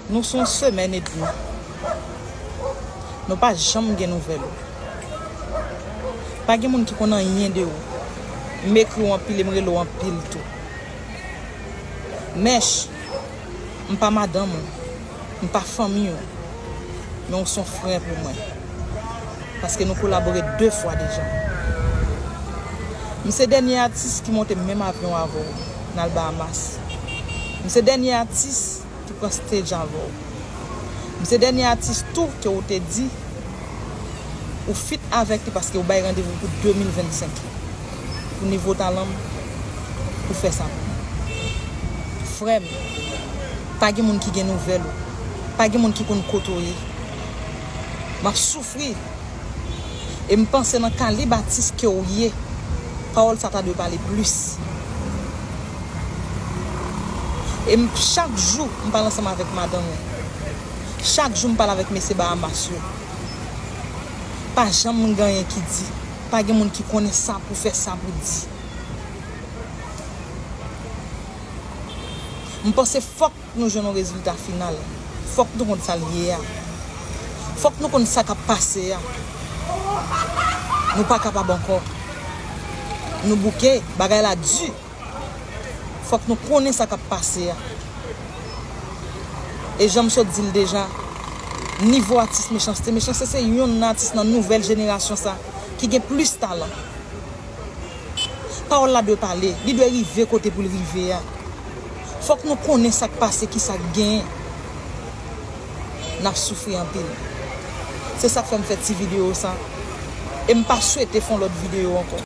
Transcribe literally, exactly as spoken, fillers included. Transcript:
Nou se yon semèn edmi. Nou pa janm gen nouvèl ou. Pa gen moun ki konn anyen de ou. M ekri w anpil e m rele w anpil tou. Mèch, m pa madanm ou, m pa fanmi ou, men w se yon frè pou mwen. Paske nou kolabore de fwa deja. M se dènye atis ki monte menm avyon avè w, n al Bahamas. M se dènye atis ki pran stage avè w. M se dènye atis tou ke w te di ou fit avèk li paske w bay randevou pou de mil vennsenk. Pou nivo talan m, ou fè sa pou mwen. Frè m, pa gen moun ki gen nouvèl ou. Pa gen moun ki konn kote w ye. M ap soufri. E m panse nan kalib atis ke w ye, pawòl sa ta dwe pale plis. E m, chak jou, m pale ansanm avèk madanm ou. Chak jou, m pale avèk mesye Bahamas yo. Pa janm gen anyen ki di. Pa gen moun ki konnen sa pou fè, sa pou di. M panse fòk nou jwenn yon rezilta final. Fòk nou konn sa l ye a. Fòk nou konn sa k ap pase a. Nou pa kapab ankò. Nou bouke, bagay la di. Fòk nou konnen sa k ap pase a. E jan m sot di l deja, nivo atis Mechanste, Mechanste se youn nan atis nan nouvèl jenerasyon sa ki gen plis talan. Pawòl la dwe pale, li dwe rive kote pou l rive a. Fòk nou konnen sa k pase, ki sa k genyen. N ap soufri anpil. Se sa k fè m fè ti videyo sa. E m pa swete fè yon lòt videyo ankò.